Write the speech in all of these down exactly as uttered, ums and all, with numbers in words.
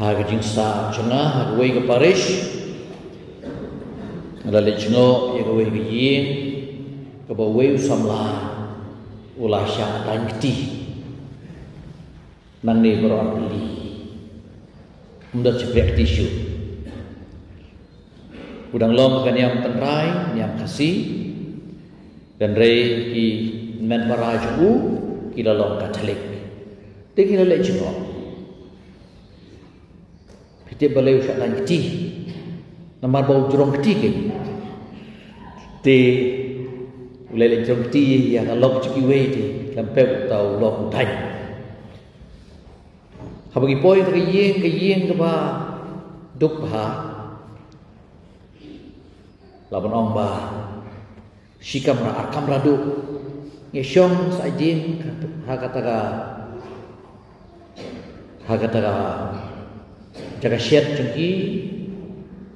Ha ka jingsah jong nga ha kawei ka parish, nga la leit jngoh ïa kawei ka ïing kaba uwei u samla u la shah daiñ kti. Nangne baroh artylli, um don shuh ba kti shuh. U dang long ka niam tynrai, niam Khasi. Hynrei ki hynmen para jong u ki la long Katholik. Te ki la leit jngoh. Phi tip balei u shah daiñ kti? Namar ba u jrong kti kein. Te u leit leit jrong kti ïa ka lok jong kiwei, te khlem pep uta u lok u daiñ. Haba ngi poi ha ka ïing, ka ïing kaba duk bha, la ban ong ba shi kamra, ar kamra duh. Ngi shong sa ïing ha kata ka, ha kata ka jaka shet jong ki.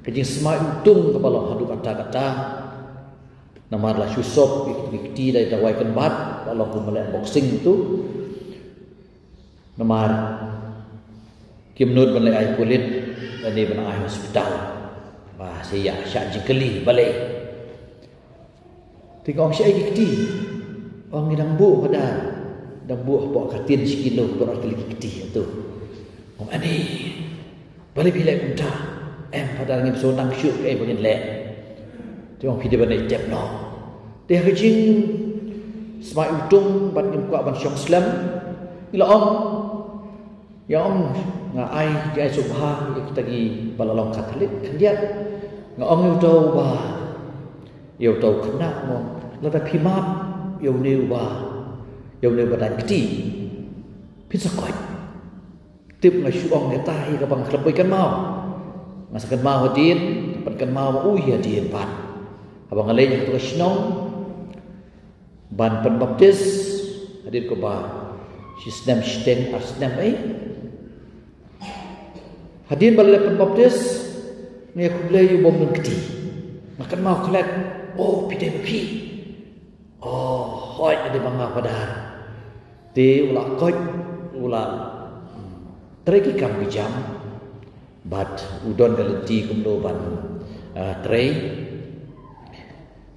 Ka jingsmai utung kaba long haduh katta katta. Namar la shu sop ïa ki kti da dawai kynbat, la long kumba leh boxing tu. Namar kim nud ban leh ai pulit lane ban ai hospital. Ba sa ïa shah jingkylli balei. Te nga ong, shaei ki kti? Ong, ngi dang buh, Phadar. Dang buh hapoh ka tin shi kilo, baroh artylli ki kti tu. Ong, ani, balei phi leh kumta? Em Phadar, ngim sngewthuh shuh kaei ba ngin leh. Te ong, phi dei ban leit tep noh. Te ha ka jingsmai utung bad ngim kwah ban shong slem, ngi la ong, ïa, ong, nga ai, nga ai sngewbha ïa kita kiba la long Katholik khyndiat. Nga ong ïa uta uba, ïa uta u khynnah, mo, lada phi map ïa une uba, ïa une uba daiñ kti, phin sa koit. Tip nga shu ong ïa ta hi kaba nga khlem poi kynmaw. Nga sa kynmaw hadien, ban kynmaw ma u hi hadien pat. Haba nga leit ha katu ka shnong ban pynbaptis, hadien kumba shi snem shiteng, ar snem ei. Hadien ba la dep pynbaptis, nga ïakhublei ïa u bym don kti. Nga kynmaw khlek, o, phi dei ma phi. O, hooid, nga dei ma nga, Phadar. Te u la koit, u la, hmm, trei ki kam ki jam. Bad u don ka lynti kumno ban, ah, trei.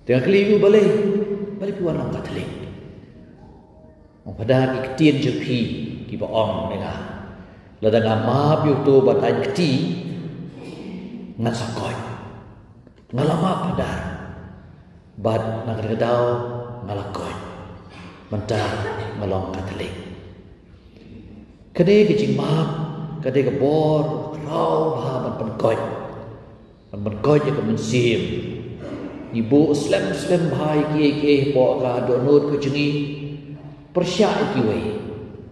Te nga kylli ïa u, balei, balei phi wan long Katholik? Ong, Phadar, ki ktien jong phi kiba ong ne nga, lada nga map ïa uto ba daiñ kti, ngan sa koit. Nga la map, Phadar. Bad na kata ka daw nga la koit. Mynta nga long Katholik. Kane ka jingmap ka dei ka bor khraw bha ban pynkoit. Ban pynkoit ïa ka mynsiem. Ngi buh slem slem bha ïa kiei kiei hapoh ka dohnud ka jong ngi. Pyrshah ïa kiwei.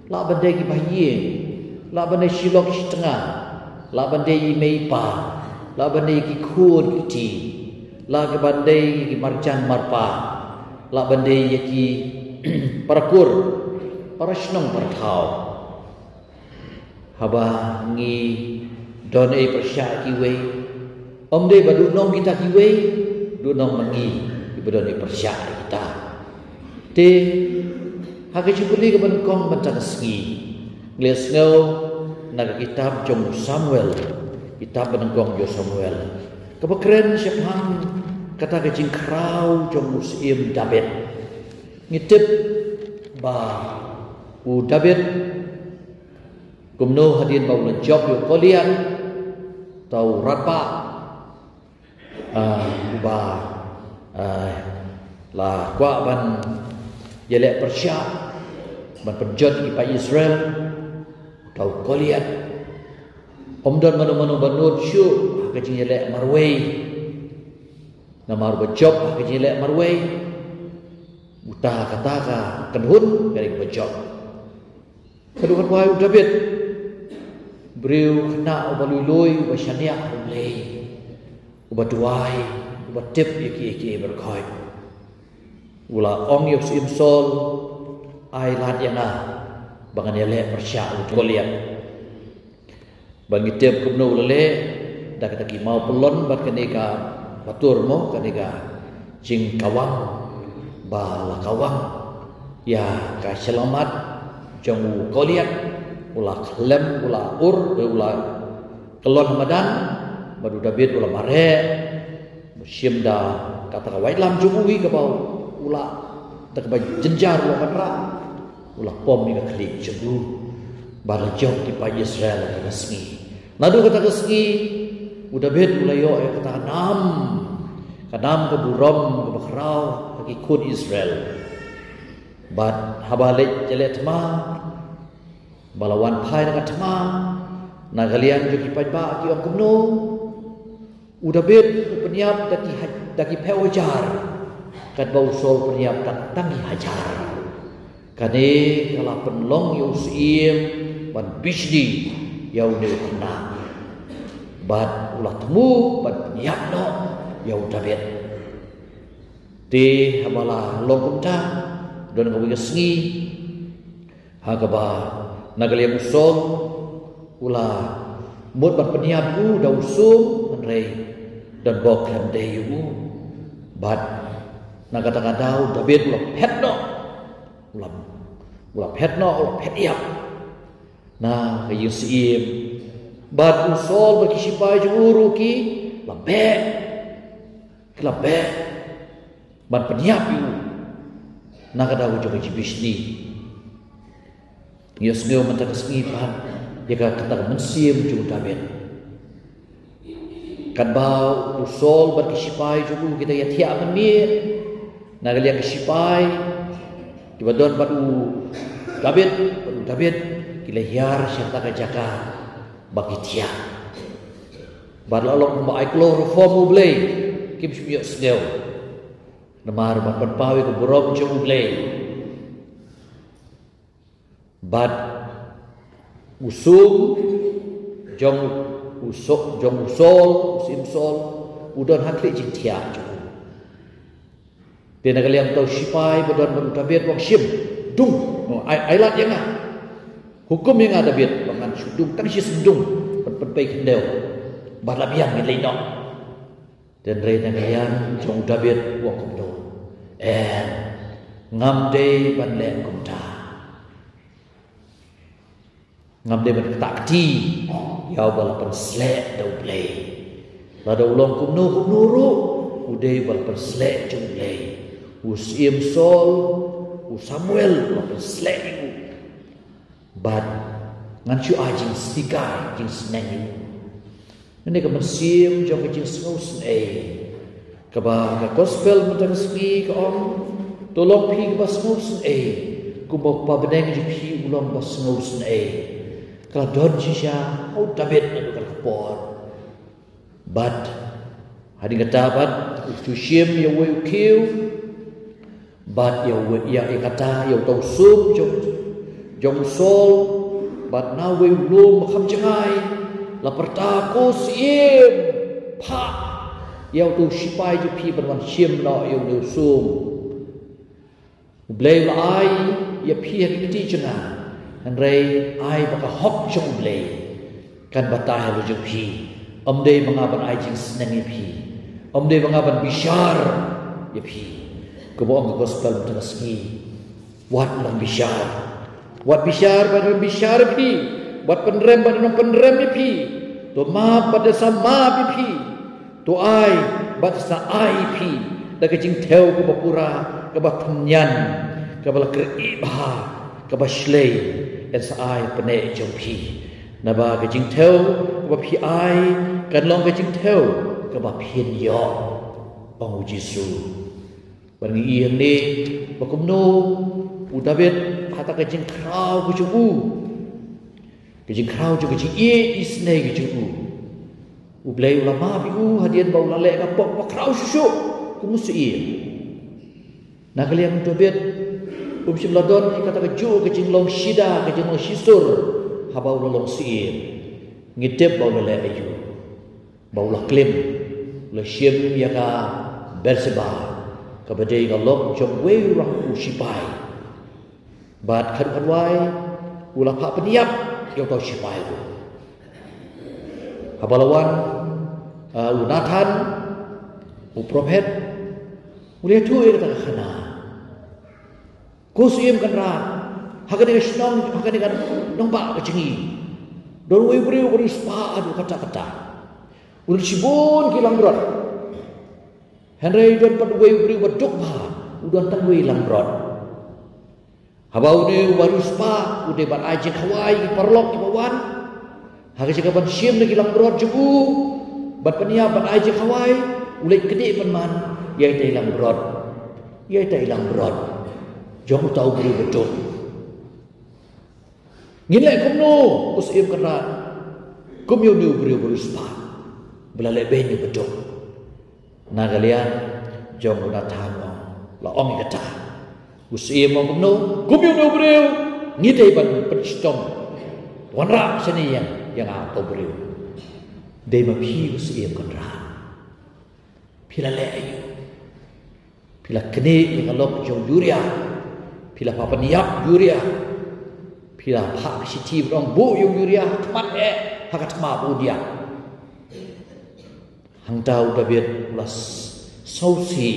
Lah ban dei ki bahaïing, lah ban dei shi lok shi tnga, lah ban dei i mei i pa, lah ban dei ki khun ki kti, lah ban dei ki marjan marpa, lah ban dei ïa ki para kur, para shnong para thaw. Haba ngi don ei pyrshah ïa kiwei, ym dei ba duhnong kita kiwei, duhnong ma ngi kiba don ei pyrshah ïa kita. Te ha ka jingpule kaba nyngkong mynta ka sngi, ngi la sngew na ka kitab jong u Samuel, kitab ba nyngkong jong u Samuel, kaba kren shaphang kata ka jingkhraw jong u syiem Dabid. Ngi tip ba u Dabid, kumno hadien ba u la jop ïa u Goliath, uta u rangbah, ah, uba, ah, la kwah ban ïaleh pyrshah, ban pynjot ïa ki paid Israel, uta u Goliath. Ym don mano mano ba nud shuh ha ka jingïaleh marwei. Namar uba jop ha ka jingïaleh marwei, uta kata ka kynhun ka dei kaba jop. Haduh katwei u Dabid, briew khynnah uba lui lui, uba shaniah ha U Blei, uba duwai, uba tip ïa kiei kiei baroh khoit. U la ong ïa u syiem Saul, ai lad ïa nga ba ngan ïaleh pyrshah u Goliath. Ba ngi tip kumno u la leh, da kata ki maw pyllun bad kane ka batur mo, kane ka jingkawang, ba la kawang ïa ka shyllangmat jong u Goliath, u la khlem, u la ur, eh, u la Lon ha madan, bad u Dabid u la mareh, ba shim da kata ka waitlam jong u hi kaba u la, da kaba jynjar u la wanrah, u la pom ïa ka khlieh jong u. Bad la jop ki paid Israel ha kata ka sngi. Naduh kata ka sngi, u Dabid u la ïoh ïa kata ka nam, ka nam ka burom kaba khraw ha ki khun Israel. Bad haba leit ïaleh thma, ba la wan phai na ka thma, na ka liang jong ki paidbah ki ong kumno, u Dabid u pynïap da ki ha-, da ki phew hajar, katba u Saul pynïap da tang ki hajar. Kane ka la pynlong ïa u syiem ban bishni ïa une u khynnah. Bad u la thmu ban pynïap noh ïa u Dabid. Te haba la long kumta, don kawei ka sngi, ha kaba na ka liang u Saul u la mut ban pynïap ïa u da u sum, hynrei don bok khlem dei ïa u. Bad na kata ka daw u Dabid u la phet noh, u la, u la phet noh, u la phet ïap na ka ïing syiem. Bad u Saul bad ki shipai jong u ruh ki la beh, ki la beh ban pynïap ïa u na ka daw jong ka jingbishni. Ngi ïohsngew mynta ka sngi pat ïa ka, kata ka mynsiem jong u Dabid. Katba u Saul bad ki shipai jong u ki dang ïathiah mynmiet, na ka liang ki shipai kiba don bad u Dabid, bad u Dabid, ki la hiar sha kata ka jaka ba ki thiah. Bad la long kumba ai klor ruh ïa u Blei, kim shym ïohsngew. Namar ban pynpaw ïa ka burom jong u Blei. Bad u sum jong u Sa-, jong u Saul, u syiem Saul, u don ha khlieh jingthiah jong u. Te na ka liang uta u shipai ba don bad u Dabid u ong, shim, dung, ai, ai lad ïa nga. Hukum ïa nga Dabid, ba ngan shu dung tang shi snem dung, ban pynpei khyndew. Bad la biang ngin leit noh. Hynrei na ka liang jong u Dabid u ong kumno, em, ngam dei ban leh kumta. Ngam dei ban ktah kti ïa uba la pynsleh da u Blei. Lada u long kumno kumno ruh, u dei uba la pynsleh jong u Blei. U syiem Saul, u Samuel u la pynsleh ïa u. Bad ngan shu ai jingsikai, jingsneng ïa u. Kane ka mynsiem jong ka jingsngewsynei, kaba ka gospel mynta ka sngi ka ong, to long phi kaba sngewsynei, kumba u Kpa bneng jong phi u long ba sngewsynei. Ka la don shisha ha u Dabid naduh kata ka por. Bad hadien kata bad u shu shim ïa uwei u khiew, bad ïa uwei, ïa, ïa kata, ïa uta u sum jong, jong u Saul, bad na uwei u lum ba kham jngai, la pyrta, ko syiem, phah ïa uta u shipai jong phi ban wan shim noh ïa une u sum. U Blei u la ai ïa phi ha ki kti jong nga, hynrei ai ba ka hok jong u Blei kan batai halor jong phi. Ym dei ma nga ban ai jingsneng ïa phi, ym dei ma nga ban bishar ïa phi. Kumba ong ka gospel mynta ka sngi, wat long bishar. Wat bishar bad long bishar ïa phi. Wat pynrem bad long pynrem ïa phi. To map bad sa map ïa phi. To ai bad sa ai ïa phi da ka jingthew kaba pura, kaba thymnian, kaba la kyrieh bha, kaba shlei, yn sa ai pyneh jong phi. Naba ka jingthew kaba phi ai kan long ka jingthew kaba phin ïoh, ong u Jisu. Bad ngi ïohi hangne ba kumno u Dabid, ha kata ka jingkhraw ka jong u, ka jingkhraw jong ka jingïeit isynei ka jong u, u Blei u la map ïa u hadien ba u la leh ka pop ba khraw shuh shuh kum u syiem. Na ka liang u Dabid um shym la don ïa kata kajuh ka jinglong shida, ka jinglong shisur haba u la long syiem. Ngi tip ba u la leh aïu. Ba u la klim, u la shim ïa ka Bathsheba, kaba dei ka lok jong uwei u rangbah shipai. Bad khadduh khadwai u la phah pynïap ïa uta u shipai ruh. Haba la wan, uh, u Nathan u prophet, u la ïathuh ïa kata ka khana. Ko syiem Kynrad, ha kane ka shnong, ha kane ka nongbah ka jong ngi, Don uwei u briew ba riewspah haduh katta katta. U don shibun ki langbrot. Hynrei don pat uwei u briew ba duk bha, u don tang uwei langbrot. Haba une u ba riewspah u dei ban ai jingkhawai ïa ki paralok kiba wan ha ka jaka ban shim na ki langbrot jong u, ban pynïap, ban ai jingkhawai, u leit knieh pynman ïa ita i langbrot, ïa ita i langbrot jong uta u briew ba duk. Ngin leh kumno, u syiem Kynrad, kum ïa une u briew ba riewspah ba la leh beiñ ïa u ba duk? Na ka liang jong u Nathan u la ong ïa kata. U syiem u ong kumno? Kum ïa une u briew ngi dei ban pynshitom. Wanrah shane ïa nga, ïa nga uta u briew. Dei ma phi, u syiem Kynrad. Phi la leh aïu? Phi la knieh ïa ka lok jong u Uriah. Phi la phah pynïap u Uriah. Phi la phah ka shithi ban ong buh ïa u Uriah ha khmat eh, ha ka thma ba un ïap. Hangta u Dabid u la s-, sngewsih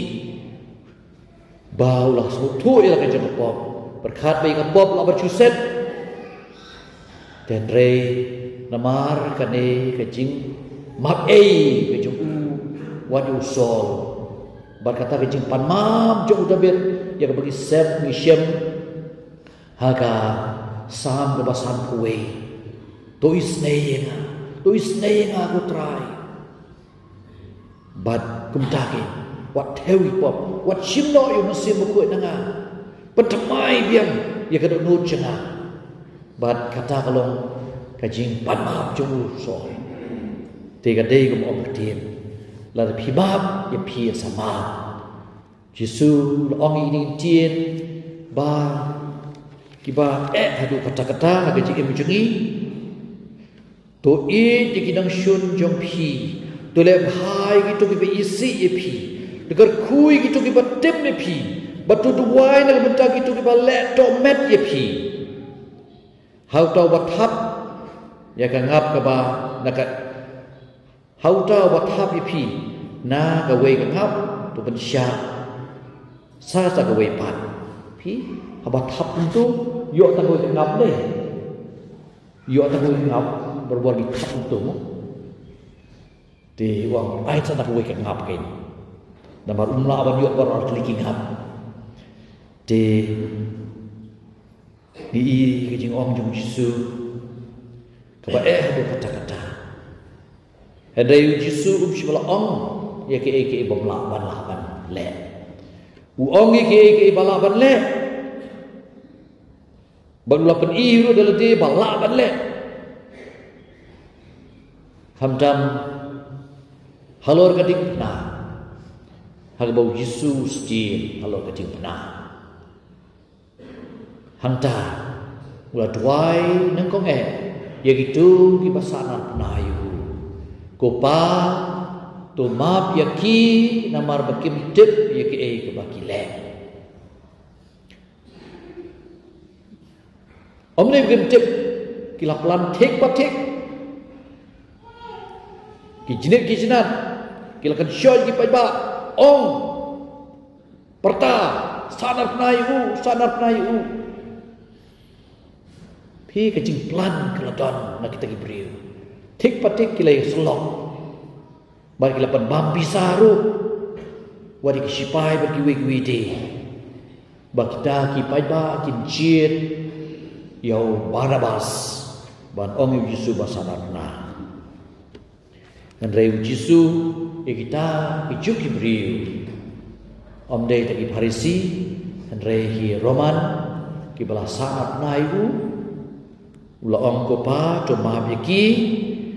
ba u la sngewthuh ïa la ka jong ka pop. Pyrkhat ba ïa ka pop la ban shu set. Hynrei namar kane ka jingmap ei ka jong u wat ïa u Saul, bad kata ka jingpan map jong u Dabid, ïa kaba ngi shem, ngi shem ha ka Salm kaba sanphew wei. To isynei ïa nga, to isynei ïa nga ko Trai. Bad kumta keiñ, wat thew ïa ki pop, wat shim noh ïa u Mynsiem Bakhuid na nga. Pynthymmai biang ïa ka dohnud jong nga. Bad kata ka long ka jingpan map jong u Saul. Te ka dei kum ong ka ktien, lada phi map ïa phi yn sa map. Jisu u la ong ïa kine ki ktien ba kiba eh haduh katta katta ha ka jingim jong ngi. To ïeit ïa ki nongshun jong phi. To leh bha ïa kito kiba isih ïa phi. To kyrkhu ïa kito kiba tim ïa phi. Bad to duwai na ka bynta kito kiba leh tohmet ïa phi. Ha uta uba thap ïa ka ngap kaba na ka, ha uta uba thap ïa phi na kawei ka ngap, to pynshah sa sa kawei pat. Phi, haba thap kumto, ïoh tang kawei ka ngap lei. Ïoh tang kawei ka ngap, barabor ngi thap kumto mo. Te u ong ai sa na kawei ka ngap keiñ. Namar um lah ban ïoh baroh ar tylli ki ngap. Te ngi i ka jingong jong u Jisu kaba eh haduh katta katta. Hynrei u Jisu um shym la ong ïa kiei kiei bym lah ban, lah ban leh. U ong ïa kiei kiei ba lah ban leh. Bad u la pyni ruh da lade ba lah ban leh. Khamtam halor ka diengphna, ha kaba u Jisu u sdien halor ka diengphna. Hangta u la duwai nyngkong eh ïa kito kiba sahnarphna ïa u. Ko Pa, to map ïa ki namar ba kim tip ïa kiei kaba ki leh. Ym dei ba kim tip, ki la plan thik pa thik. Ki jnit ki jnat, ki la kynshoh ki paidbah, ong, pyrta, sahnarphna ïa u, sahnarphna ïa u. Phi, ka jingplan ka la don na kita ki briew. Thik pa thik ki la ïasyllok. Bad ki la pynbam pisa ruh wat ïa ki shipai bad kiwei kiwei de, ba kita ki paidbah kin jied ïa u Barabas ban ong ïa u Jisu ba sahnarphna. Hynrei u Jisu, ïa kita ki juk ki briew, ym dei tang ki Pharisi, hynrei ki Roman, kiba la sahnarphna ïa u. U la ong, ko Pa, to map ïa ki,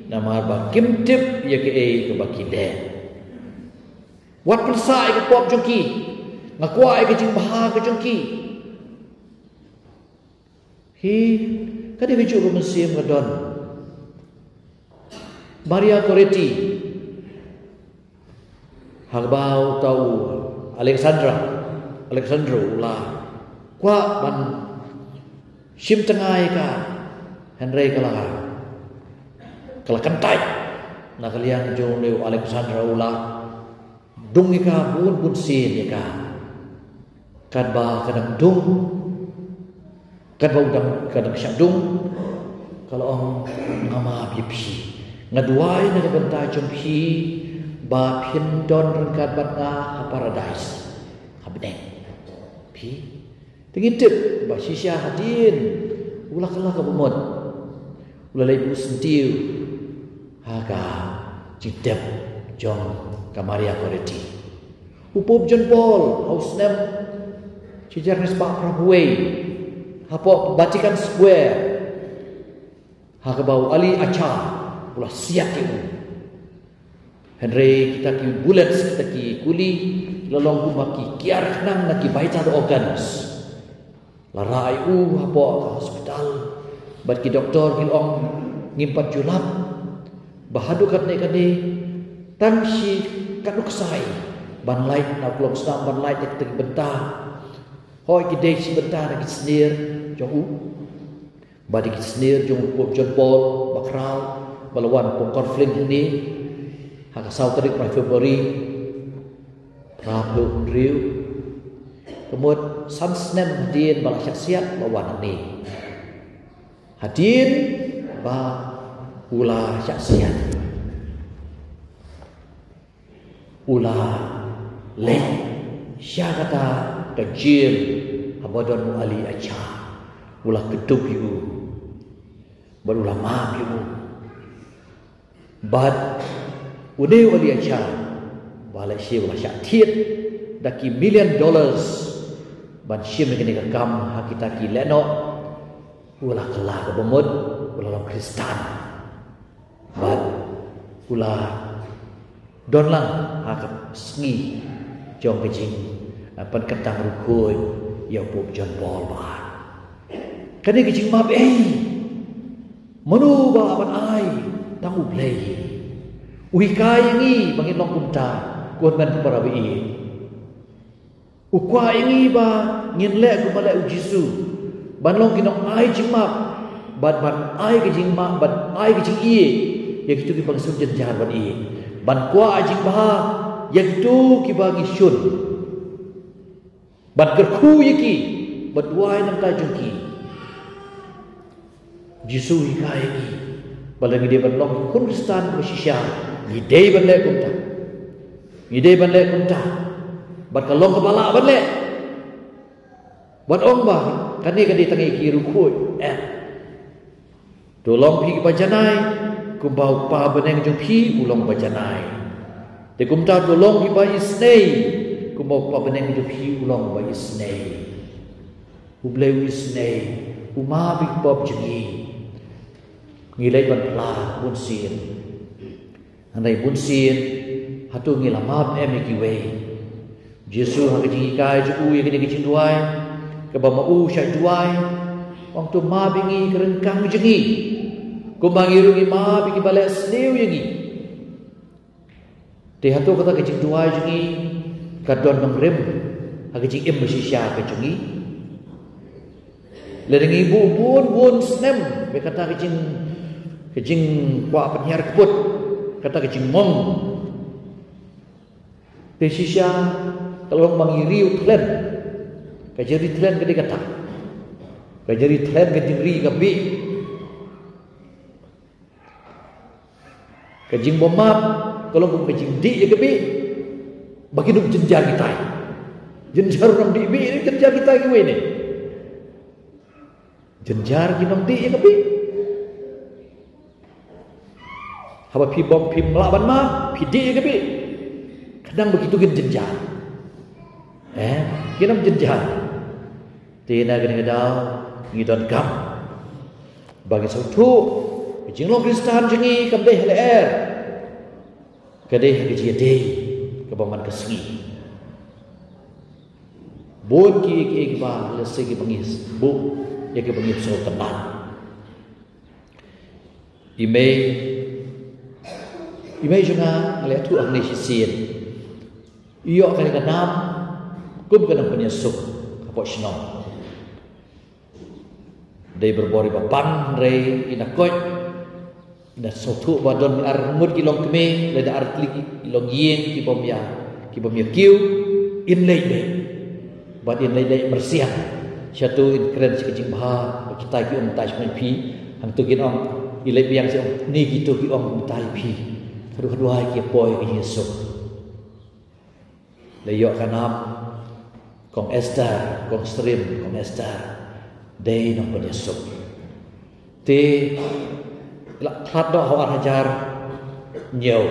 namar ba kim tip ïa kiei kaba ki leh. Wat pynsah ïa ka pop jong ki. Nga kwah ïa ka jingbha ka jong ki. Hi, ka dei kajuh ka mynsiem ka don. Maria Goretti, ha kaba uta u Alexandra, Alexandro u la kwah ban shim tnga ïa ka, hynrei ka la, ka la kyntait na ka liang jong une u Alexandra u la dung ïa ka bun bun sien ïa ka. Katba ka dang dung, katba u dang, ka dang shah dung, Ka la ong, nga map ïa phi. Nga duwai na ka bynta jong phi ba phin don ryngkat bad nga ha paradise ha bneng. Phi, te ngi tip ba shisha hadien u la kylla ka bamut, u la leit buh syntiew ha ka jingtep jong ka Maria Goretti. U Pope John Paul ha u snem shi hajar khyndai spah phra phew wei, hapoh Vatican Square, ha kaba u Ali Achar u la siat ïa u. Hynrei kita ki bullets, kita ki kuli, la long kumba ki kiar khnang na ki vital organs. La rah ïa u hapoh ka hospital, bad ki doktor ki la ong, ngim pat ju lap ba haduh katne katne, tang shi katno ksai ban lait na u klongsnam, ban lait ïa kita ki bynta. Hooid, ki dei shi bynta na ki snier jong u, bad ïa ki snier jong u Pope John Paul bakhraw, ba la wan pynkhor phylliew hangne ha ka saw tarik bnai February phra phew hynriew. Ka mut san snem hadien ba la shah siat, la wan hangne. Hadien ba u la shah siat, u la leit sha kata ka jail haba don u Ali Achar. U la kdup ïa u bad u la map ïa u. Bad une u Ali Achar, ba la shi, u la shah thied da ki million dollars ban shim ïa kane ka kam ha kita ki lehnoh. U la kylla ka bamut, u la long Khristan. Bad u la don lang ha ka sngi jong ka jing, eh, pynkyntang riewkhuid ïa u Pope John Paul ba ar. Kane ka jingmap, ei, mano ba ban ai? Tang U Blei. U hikai ïa ngi ba ngin long kumta, ko hynmen ko para baieit. U kwah ïa ngi ba ngin leh kumba leh U Jisu, ban long ki nongai jingmap, bad ban ai ka jingmap, ban ai ka jingïeit ïa kito kiba sngewjynjar ban ïeit, ban kwah jingpyrkhat ïa kito kiba ngi shun, ban kyrkhu ïa ki, ban duwai na ka bynta jong ki. Jisu u hikai ïa ngi ba lada ngi dei ban long ki khun Khristan ba shisha, ngi dei ban leh kumta. Ngi dei ban leh kumta. Bad ka long kaba lah ban leh. Ban ong ba kane ka dei tang ïa ki riewkhuid, eh. To long phi kiba janai, kumba u Kpa bneng jong phi u long ba janai. Te kumta to long kiba isynei, kumba u Kpa bneng jong phi u long ba isynei. U Blei u isynei, u map ïa ki pop jong ngi. Ngi leit ban phla bunsien. Hynrei bunsien, hato ngi la map em ïa kiwei? Jisu ha ka jinghikai jong u ïa kane ka jingduwai, kaba ma u shait duwai, u ong, to map ïa ngi ka ryngkang jong ngi, kumba ngi ruh ngi map ïa kiba leh sniew ïa ngi. Te hato kata ka jingduwai jong ngi ka don nongrim ha ka jingim ba shisha ka jong ngi? Lada ngi buh bun bun snem bad kata ka jing, ka jingkwah pynhiar kput, kata ka jingmong, te shisha ka long ba ngi ri u thlen. Ka jingri thlen ka dei kata. Ka jingri thlen, ka jingri ka bih. Ka jingbymap ka long kum ka jingdih ïa ka bih. Ba kin ym jynjar kita. Jynjar u nongdih bih ne jynjar kita kiwei ne? Jynjar ki nongdih ïa ka bih. Haba phi bym, phim lah ban map, phi dih ïa ka bih, khnang ba kito kin jynjar. Eh, kin ym jynjar. Te na kane ka daw ngi donkam ba ngin sngewthuh, ka jinglong Khristan jong ngi kam dei ha lyer. Ka dei ha ka jingïadei kaba man ka sngi. Bun kiei kiei kiba lehse kiba ngi buh ïa kiba ngi sngewtynnat. I mei, i mei jong nga, nga la ïathuh hangne shisien. I ïoh kane ka nam kum ka nongpynïasuk hapoh shnong. Dei barabor iba pang, hynrei i na koit, i na sngewthuh ba don ar ngut ki longkmie, lada ar tylli ki longïing ki bym ïa, ki bym ïa kiew, in leit leit. Bad in leit leit myrsiang. Shato in kren sha ka jingbha, ba kita ki um tai sha phi. Hangto kin ong, i leh biang sha ong, ni kito ki ong kumta ïa phi. Haduh haduh ki poi ki ïasuk. La ïoh ka nam, Kong Esther, Kong Srim, Kong Esther. Dei nongpynïasuk. Te, la khlad noh ha u ar hajar hynñiew.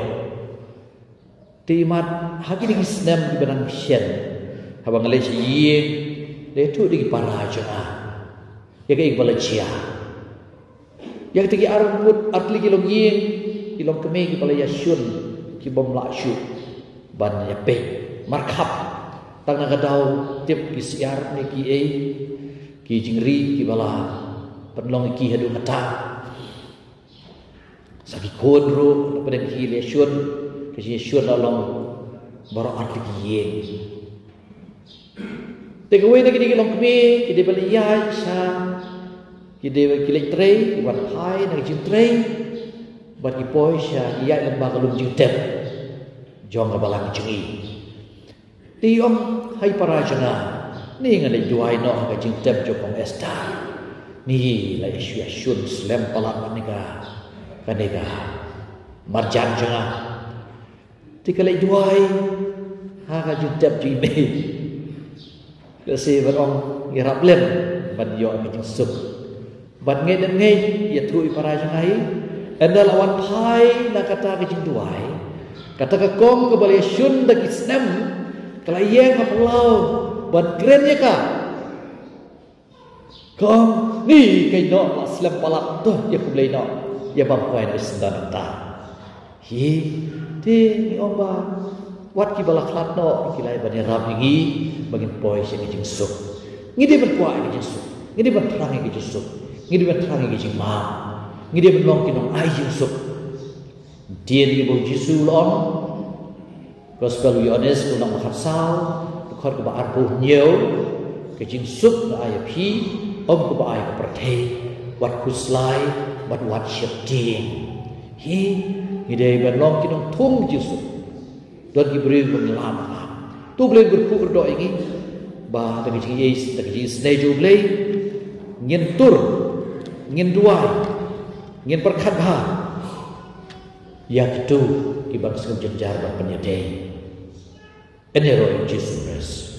Te imat, ha kine ki snem kiba nang shen. Haba nga leit sha ïing, la ïathuh da ki para jong nga ïa kaei kaba la jia. Ïa kita ki arngut artylli ki longïing, ki longkmie kiba la ïashun, ki bym lah shuh ban ïapeit markhap. Tang na ka daw tip ki syiar ne kiei, ki jingri kiba la pynlong ïa ki haduh katta. Sa ki khun ruh, la pdeng ki la ïashun, ka jingïashun la long baroh artylli ki ïing. Te kawei na kine ki longkmie, ki dei ban leit ïaid sha, ki dei ban leit trei, ki wan phai na ka jingtrei, bad ki poi sha, ki ïaid lyngba ka lum jingtep jong ka balang jong ngi. Te i ong ha i para jong nga, ni nga leit duwai noh ha ka jingtep jong Kong Esther. Ni la ïashun, ïashun slem palat kane ka, kane ka marjan jong nga. Te ka leit duwai ha ka jingtep jong i mei. Lehse ban ong ïarap lem ban ïoh ka jingsuk. Ban ngeit, ban ngeit, ïathuh i para jong nga hi. Ynda la wan phai na kata ka jingduwai, kata ka kong kaba la ïashun da ki snem, ka la ïeng ha phyllaw ban kren ïa ka. Kong, ni keiñ noh, la slem palat, to ïa khublei noh ïa ba ym kwai noh i syndon nangta. Hi, te ngi ong ba wat kiba la khlad noh ki la ïa ban ïarap ïa ngi ba ngin poi sha ka jingsuk. Ngi dei ban kwah ïa ka jingsuk, ngi dei ban thrang ïa ka jingsuk, ngi dei ban thrang ïa ka jingmam, ngi dei ban long ki nongai jingsuk. Ktien ïa ba u Jisu u la ong, Gospel u Ïoannis, lynnong ba khatsaw, dkhot kaba arphew hynñiew, ka jingsuk nga ai ïa phi, ym kaba ai ka pyrthei. Wat khuslai bad wat sheptieng. Hi, ngi dei ban long ki nongthung jingsuk. Don ki briew ba ngi lam lam. To U Blei un kyrkhu kyrdoh ïa ngi ba da ka jingïeit, da ka jingisynei jong U Blei, ngin tur, ngin duwai, ngin pyrkhat bha ïa kito kiba sngewjynjar ban pynïadei. Yn ïaroh ïa u Jisu Khrist.